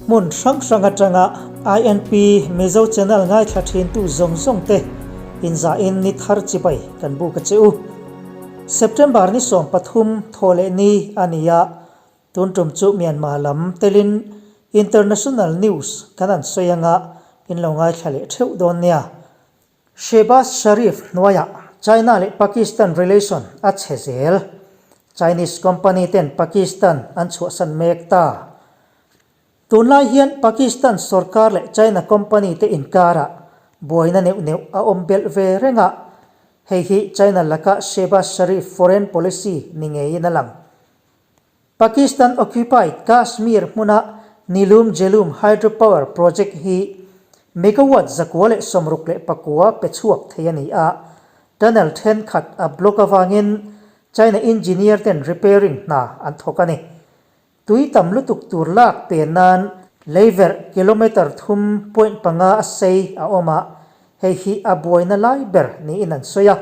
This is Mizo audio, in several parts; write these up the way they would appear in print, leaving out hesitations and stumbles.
Hmun hrang hrang atanga INP Mizo Channel ngaithla thintu zawng zawng te inzahin ni thar chibai kan buk a che u. September ni 13 thawhleh ni a ni a, tun tum chu Myanmar lam telin International News kan han sawi anga in lo ngaithla leh theuh dawn nia. Shehbaz Sharif hnuaiah China leh Pakistan relation a chhe zel. Chinese company ten Pakistan an chhuahsan mek ta. Tunlai hian Pakistan sorkar leh China company te inkarah buaina neuh neuh a awm belh ve reng a, hei hi China laka Shehbaz Sharif foreign policy ni ngeiin a lang. Pakistan occupied Kashmir hmuna Nilum Jhelum Hydropower Project hi megawatt 164 pe chhuak thei a ni a, tunnel thenkhat a block avangin China engineer ten repairing hna an thawk a ni. Tui tam lutuk tur lak pen nan leiverh kilometre thum point panga a sei a awm a, hei hi a buaina lai ber niin an sawi a.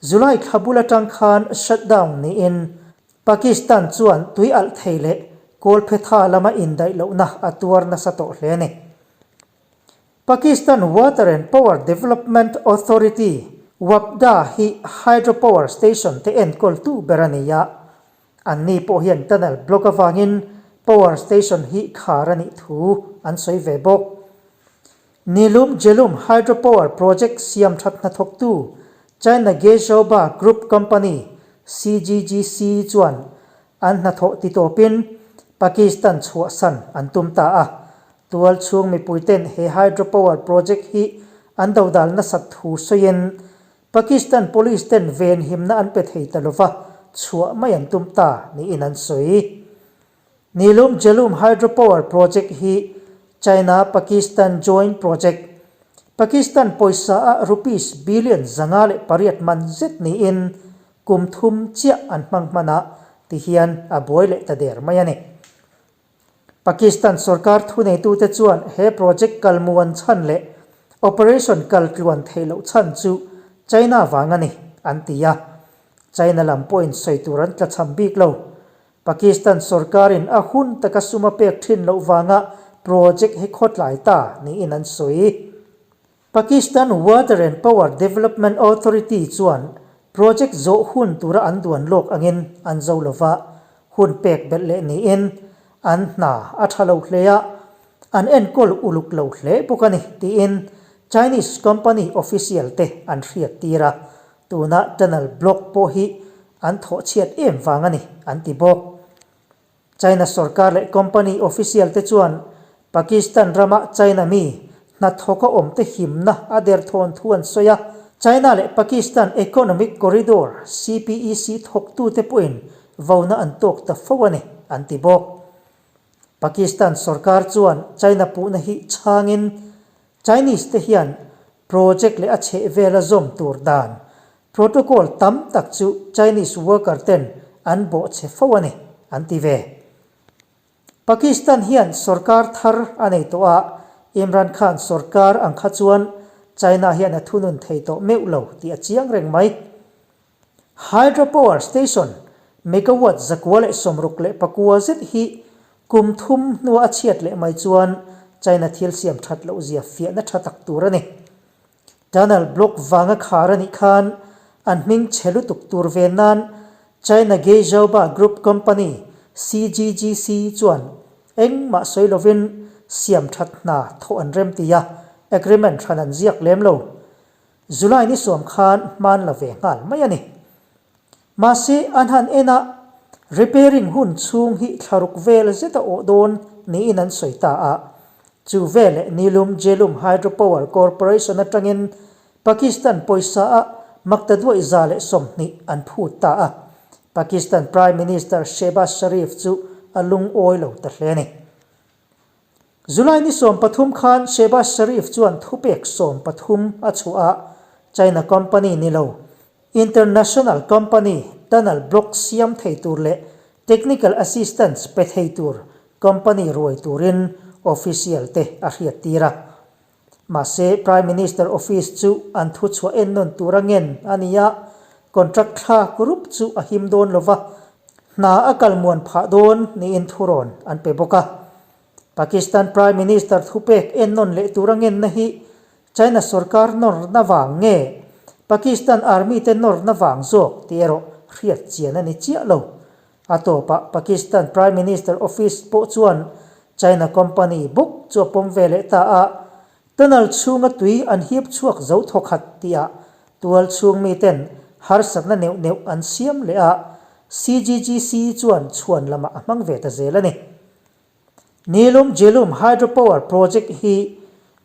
July thla bul atang khan shutdown niin Pakistan chuan tui alh thei leh kawlphetha lama indaih lohna a tuar nasa tawh hle a ni. Pakistan Water and Power Development Authority, WAPDA, hi hydropower station te enkawltu ber a ni a, anni pawh hian tunnel block avangin power station hi khar a nih thu an sawi ve bawk. Nilum Jhelum Hydropower Project siam that hnathawktu China Gezhouba Group Company, CGGC, chuan an hnathawh titawpin Pakistan chhuahsan an tum ta a. Tual chhung mipuiten he hydropower project hi an dodal nasat thu sawiin Pakistan police ten venhimna an pe thei ta lova chhuah mai an tum ta niin an sawi. Nilum Jhelum Hydropower Project hi China-Pakistan Joint Project, Pakistan pawisa ah rupees billion 508 man zet niin kum thum chiah an hmang hman a ti hian a buai leh ta der mai a ni. Pakistan sorkar thuneitute chuan he project kalmuan chhan leh operation kal tluan theih loh chhan chu China vang a ni an ti a, China lam pawhin sawi tur an tlachham bik lo. Pakistan sorkarin a hun taka sum a pek thin loh vanga project hi khawtlai ta niin an sawi. Pakistan Water and Power Development Authority chuan project zawh hun tura an duan lawk angin an zo lova, hun pek belh leh niin an hna a tha lo hle a, an enkawl uluk lo hle bawk a ni tiin Chinese company official te an hriat tir a, Tuna tunnel block pawh hi an thawh chhiat em vang a ni, an ti bawk. China sorkar leh company official te chuan Pakistan rama China mi hnathawka awmte himna a derthawn thu an sawi a, China leh Pakistan Economic Corridor, CPEC, thawktute pawhin vona an tawk ta fo a ni, an ti bawk. Pakistan sorkar chuan China puhna hi chhangin Chinese te hian project leh a chheh vela zawm tur dan protocol tam tak chu Chinese worker ten an bawhchhe fo a ni, an ti ve. Pakistan hian sorkar thar a nei tawh a, Imran Khan sorkar ang kha chuan China hian a thunun thei tawh meuh lo tih a chiang reng mai. Hydropower station megawatt 164 zet hi kum thum hnua a chhiat leh mai chuan China thil siam that loh zia fiahna tha tak tur a ni. Tunnel block vanga khar a nih khan an hming chhe lutuk tur ve nan China Gezhouba Group Company, CGGC, chuan engmah sawi lovin siam that hna thawh an rem ti a, agreement hran an ziak lem lo. July ni sawm khan hman la ve nghal mai a ni. Mahse, an han en a, repairing hun chhung hi thlaruk vel zet a awh dawn niin an sawi ta a. Chu veleh Nilum Jhelum Hydropower Corporation atangin Pakistan pawisa ah maktaduaih 120 an phut ta a. Pakistan Prime Minister Shehbaz Sharif chu a lungawi lo ta hle a ni. July ni 13 khan Shehbaz Sharif chuan thupek 13 a chhuah a, China company ni lo, international company tunnel block siam thei tur leh technical assistance pe thei tur company ruai turin official te a hriattir a. Mahse, Prime Minister office chu an thuchhuah ennawn tura ngen a ni a, contract thlak rup chu a him dawn lova, hna a kalmuan phah dawn niin thurawn an pe bawk a. Pakistan Prime Minister thupek ennawn leh tura ngenna hi China sorkar nawrna vang nge Pakistan Army te nawrna vang zawk tih erawh hriat chian a ni chiah lo. A tawpah Pakistan Prime Minister Office pawh chuan China company bawk chu a pawm ve leh ta a, tunnel chhunga tui an hip chhuak zo thawkhat tihah tual chhung miten harsatna neuh neuh an siam leh a, CGGC chuan chhuan lamah a hmang ve ta zel a ni. Nilum Jhelum Hydropower Project hi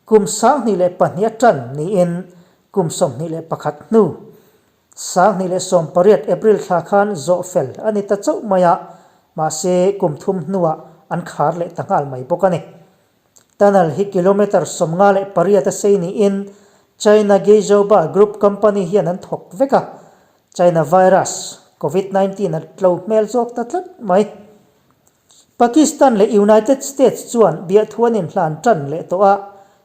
kum 2002 a tan niin kum 21 hnu, 2018 April thla khan zawh fel a ni ta chauh mai a, mahse kum thum hnuah an khar leh ta nghal mai bawk a ni. Tunnel hi kilometre 58 a sei niin China Gezhouba Group Company hian an thawk vek a, China virus, Covid 19 a tlo hmel zawk ta tlat mai. Pakistan leh United States chuan biahthu an inhlan tan leh tawh a,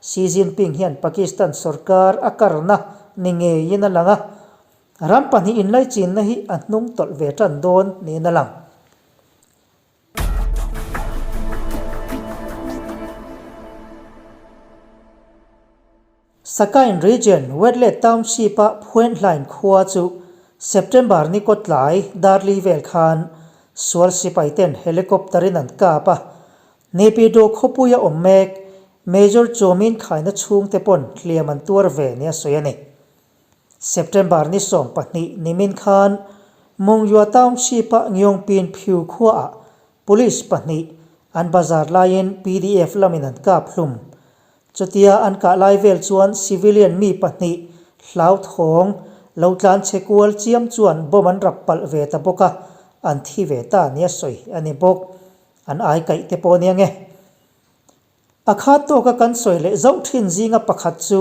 Xi Jinping hian Pakistan sorkar a karna ni ngeiin a lang a, ram pahnih inlaichinna hi a hnung tawlh ve tan dawn niin a lang. Sakain Region, Wetlet Township-a Phuenhlain khua chu September ni kawtlai Darli vel khan sual sipaiten helicopter-in an kap a. Naypyidaw khawpuia awm mek Major Chawmin khaina chhungte pawn hliam an tuar ve nia sawi a ni. September ni 12 nimin khan Mungyua Township-a Ngyongpin Phyu khuaah Police pahnih an bazar laiin pdf lamin an kap hlum. Chutia an kah lai vel chuan civilian mi pahnih hlauthawng lo tlan chhe kual chiam chuan bomb an rap palh ve ta bawk a, an thi ve ta nia sawi a ni bawk. An ai kaih te pawh nia nge. A khat tawka kan sawi leh zauh thin zinga pakhat chu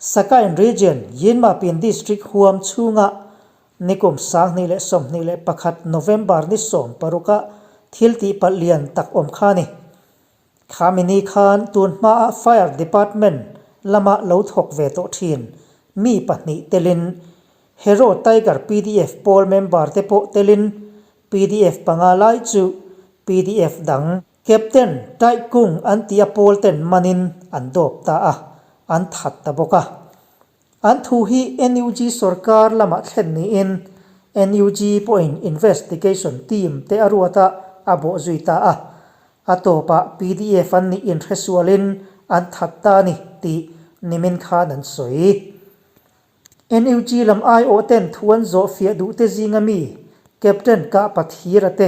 Sakain Region, Yinmapin District huam chhunga nikum 2021 November ni 16 a thil tihpalh lian tak awm kha a ni. Khami ni khan tun hmaa Fire Department lama lo thawk ve tawh thin mi pahnih telin Hero Tiger pdf pawl member te pawh telin pdf panga lai chu pdf dang Captain Tai Kung an tih a pawl ten manin an dawp ta a, an that ta bawk a. An thu hi NUG sorkar lamah thlen niin NUG pawhin investigation team te a ruat a, a bawh zui ta a. A tawpah pdf an nih inhresualin an that ta a ni tih nimin khan an sawi. NUG lam aiawh ten thu an zawh fiah duh te zinga mi Captain Kah Pathira te,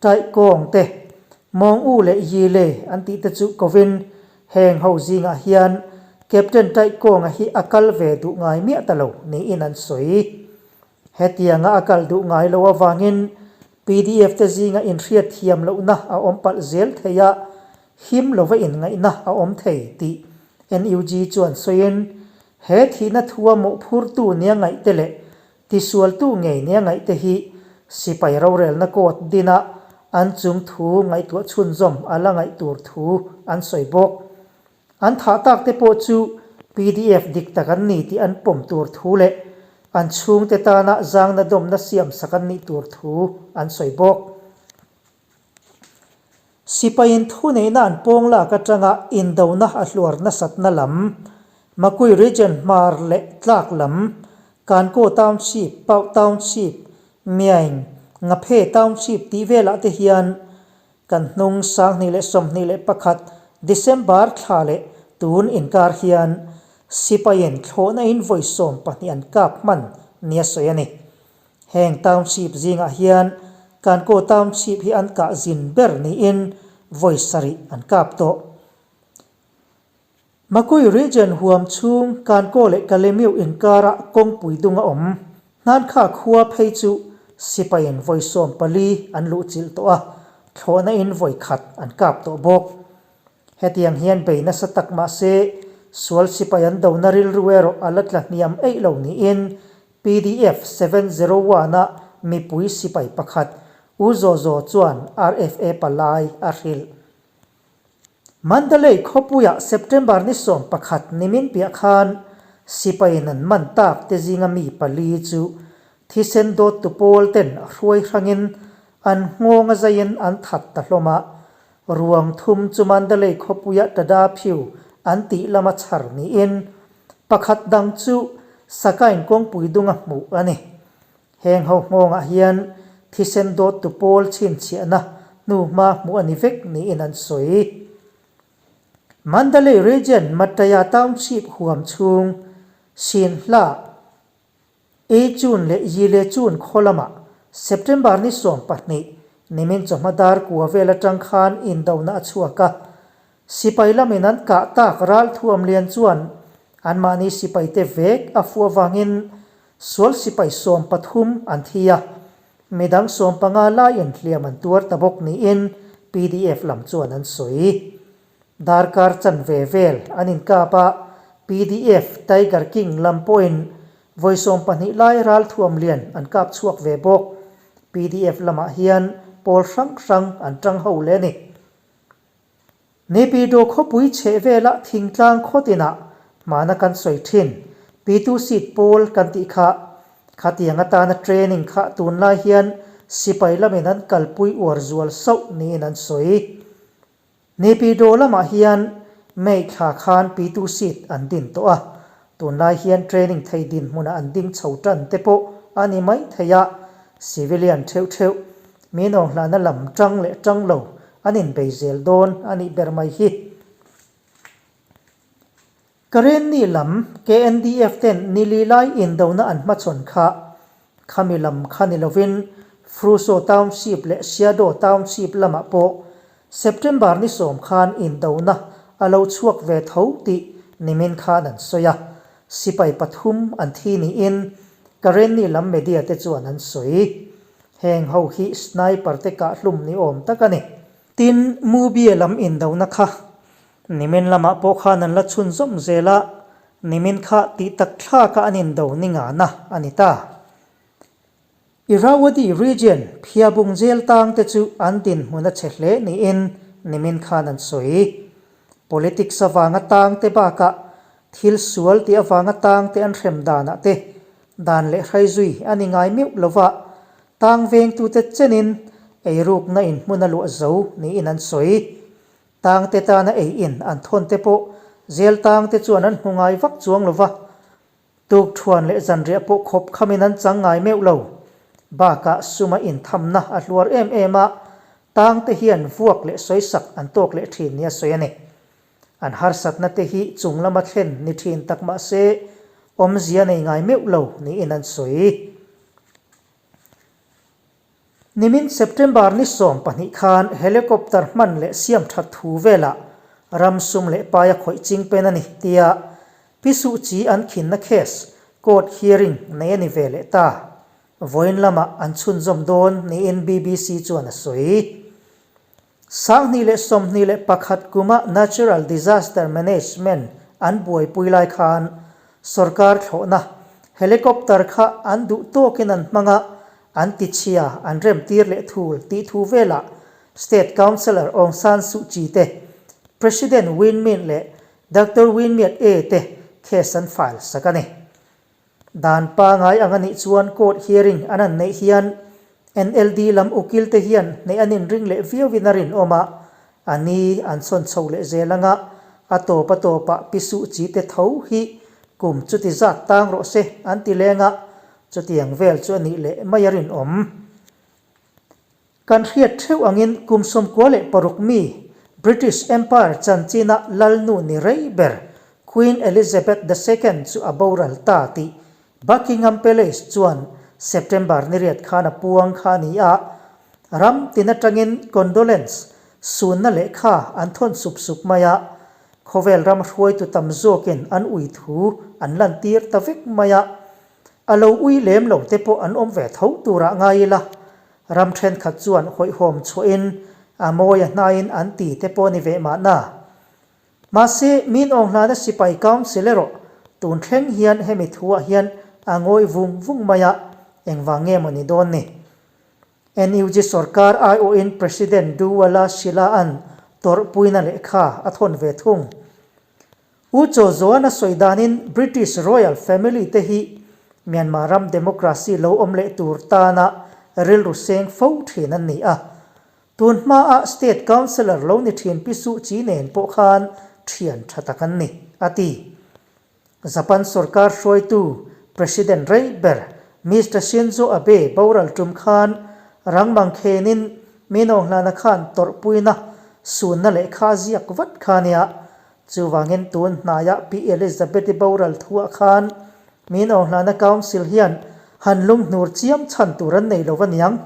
Taih Kawng te, Mawng U leh Yi Le an tih te chu kovin heng ho zingah hian Captain Taih Kawnga hi a kal ve duh ngai miah ta lo niin an sawi. Hetianga a kal duh ngai lo avangin pdf te zinga inhriat thiam lohna a awm palh zel thei a, him lova inngaihna a awm thei tih NUG chuan sawiin he thihna thua mawhphurtu nia ngaihte leh tisualtu ngei nia ngaihte hi sipai rorelna court dina an chung thu ngaihtuah chhunzawm a la ngaih tur thu an sawi bawk. An thah tak te pawh chu pdf dik tak an ni tih an pawm tur thu leh an chhungte tana zangna dawmna siam sak an nih tur thu an sawi bawk. Sipaiin thuneihna an pawng lak atanga indona a hluar nasatna lam, Makui Region hmar leh tlak lam, Kankaw Township, Pauh Township, Myaing, Ngaphe Township tih velah te hian Kan hnung 2021 December thla leh tun inkar hian sipaiin thlawhna in vawi 12 an kap hman nia sawi a ni. Heng township zingah hian Kankaw township hi an kah zin ber niin vawi sarih an kap tawh. Makui Region huam chhung Kankaw leh Kalemiu inkara kawngpui dung a awm. Hnankha khua phei chu sipaiin vawi 14 an luhchilh tawh a, thlawhna in vawi khat an kap tawh bawk. Hetiang hian bei nasa tak mah se, sual sipai an dona rilru erawh a la tla hniam eih lo niin pdf 701 a mipui sipai pakhat U Zaw Zaw chuan RFA palai a hrilh. Mandalay khawpuiah September ni 11 nimin piah khan sipaiin an man tak te zinga mi pali chu thisen dawttu pawl ten hruai hrangin an nghawng a zaiin an that ta hlawm a. Ruang thum chu Mandalay khawpuia Tada Phyu an tih lama chhar niin pakhat dang chu Sakain kawngpui dunga hmuh a ni. Heng ho nghawngah hian thisen dawttu pawl chhinchhiahna hnuhma hmuh a ni vek niin an sawi. Mandalay Region Mataya Township huam chhung Sinhla, Eichun leh Yilechun khaw lamah September ni 20 nimin chawhma dar kua vel atang khan indona a chhuak a. Sipai lamin an kah tak ralthuam lian chuan anmahni sipaite vek a fuh avangin sual sipai 13 an thi a, midang 15 laiin hliam an tuar ta bawk niin pdf lam chuan an sawi. Darkar chanve vel an inkap a, pdf Tiger King lam pawhin vawi 20 lai ralthuam lian an kap chhuak ve bawk. Pdf lamah hian pawl hrang hrang an tang ho leh a ni. Naypyidaw khawpui chheh vela thingtlang khaw tinah hmana kan sawi thin Pitu seat pawl kan tih kha khatiang atana training kha tunlai hian sipai lamin an kalpui uar zual sauh niin an sawi. Naypyidaw lamah hian May thla khan Pitu seat an din tawh a, tunlai hian training thei dinhmunah an ding chho tan te pawh a ni mai thei a, civilian theuh theuh min awnghlahna lam tang leh tang lo an inbei zel dawn a nih ber mai hi. Karenni lam KNDF ten nili lai indona an hmachhawn kha khami lam kha ni lovin Fruso Township leh Siado Township lamah pawh September ni 10 khan indona a lo chhuak ve tho tih nimin khan an sawi a, sipai pathum an thi niin Karenni lam media te chuan an sawi. Heng ho hi sniper te kahhlum ni awm tak a ni. Tin, Mubie lam indona kha Nimin lamah pawh khan an la chhunzawm zel a, nimin kha tih tak thlaka an indo ni ngana a ni ta. Irrawaddy region Phiabung jail tang te chu an dinhmun a chhe hle niin nimin khan an sawi. Politics avanga tang te bakah thil sual tih avanga tang te an hrem danah te dan leh hrai zui a ni ngai meuh lova, tang vengtute chenin eirukna inhmun a luah zo niin an sawi. Tangte tana ei in an thawn te pawh zel tangte chuan an hmu ngai vak chuang lo va, tukthuan leh zanriah pawh khawp khamin an chang ngai meuh lo. Bakah suma inthamna a hluar em em a, tangte hian vuak leh sawisak an tawk leh thin nia sawi a ni. An harsatna te hi chung lama thlen ni thin tak mah se awmzia nei ngai meuh lo niin an sawi. Nimin September ni 12 khan helicopter hman leh siam that thu velah ram sum leh paia khawih ching pen a ni tia Pi Suh Kyi an khinna case court hearing nei a ni ve leh ta. Vawiin lamah an chhunzawm dawn niin BBC chuan a sawi. 2021 kuma Natural Disaster Management an buaipui lai khan sorkar thlawhna helicopter kha an duh tawkin an hmang a, an tichhia an remtir leh thul tih thu velah State Councillor Aung San Suu Kyi te, President Win Myint leh Doctor Win Myat Aye te case an file sak a ni. Dan pangai ang a nih chuan court hearing an han neih hian NLD lam ukil te hian hneih an inring leh viauin a rinawm a, a ni an chhawn chho leh zel anga a tawp a tawpah pi suh chi te tho hi kum chuti zat tang rawh se an ti leng a, chutiang vel chu a nih leh mai a rinawm. Kan hriat theuh angin kum 96 mi British Empire chanchina lalnu ni rei ber Queen Elizabeth the Second chu a boral ta tih Buckingham Palace chuan September ni riat khan a puang kha a ni a, ram tin atangin condolence sunna lehkha an thawn sup sup mai a, khawvel ram hruaitu tam zawkin an ui thu an lantir ta vek mai a, a lo ui lem lo te pawh an awm ve tho turah ngai ila. Ram thenkhat chuan hawihhawm chhuahin a mawi a hnaiin an ti te pawh a ni ve mahna. Mahse, min awnghlana sipai council erawh tun thleng hian hemi thuah hian a ngawi vung vung mai a, engvang nge maw ni dawn ni? NUG sorkar aiawhin President Duwala Sheila-a'n tawrhpuina lehkha a thawn ve thung. U Chaw Zuan a sawi danin British Royal Family te hi Myanmar ram democracy lo awm leh tur tana rilru seng fo thin an ni a. Tun hmaah State Councillor lo ni thin Pi Suh Kyi nen pawh khan thian tha tak an ni, a ti. Japan sorkar hruaitu President rei ber Mister Shinzo Abe boral tum khan rang mangkhenin min awnghlana khan tawrhpuina sunna lehkha a ziak vat kha nia. Chuvangin tun hnaiah Pi Elizabeth-i boral thuah khan min awnghlana Council hian han lunghnur chiam chhan tur an nei lo a niang.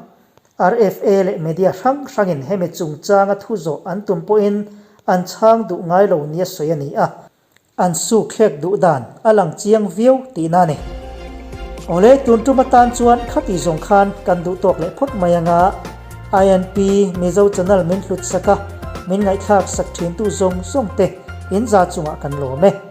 RFA leh media hrang hrangin hemi chungchanga thu zawh an tum pawhin an chhang duh ngai lo nia sawi a ni a. An suk thlek duh dan a lang chiang viau tihna a ni. Awle, tun tum atan chuan khati zawng khan kan duh tawk leh phawt mai anga INP Mizo channel min hlut sak a, min ngaihthlak sak thintu zawng zawng te in za chungah kan lawm e.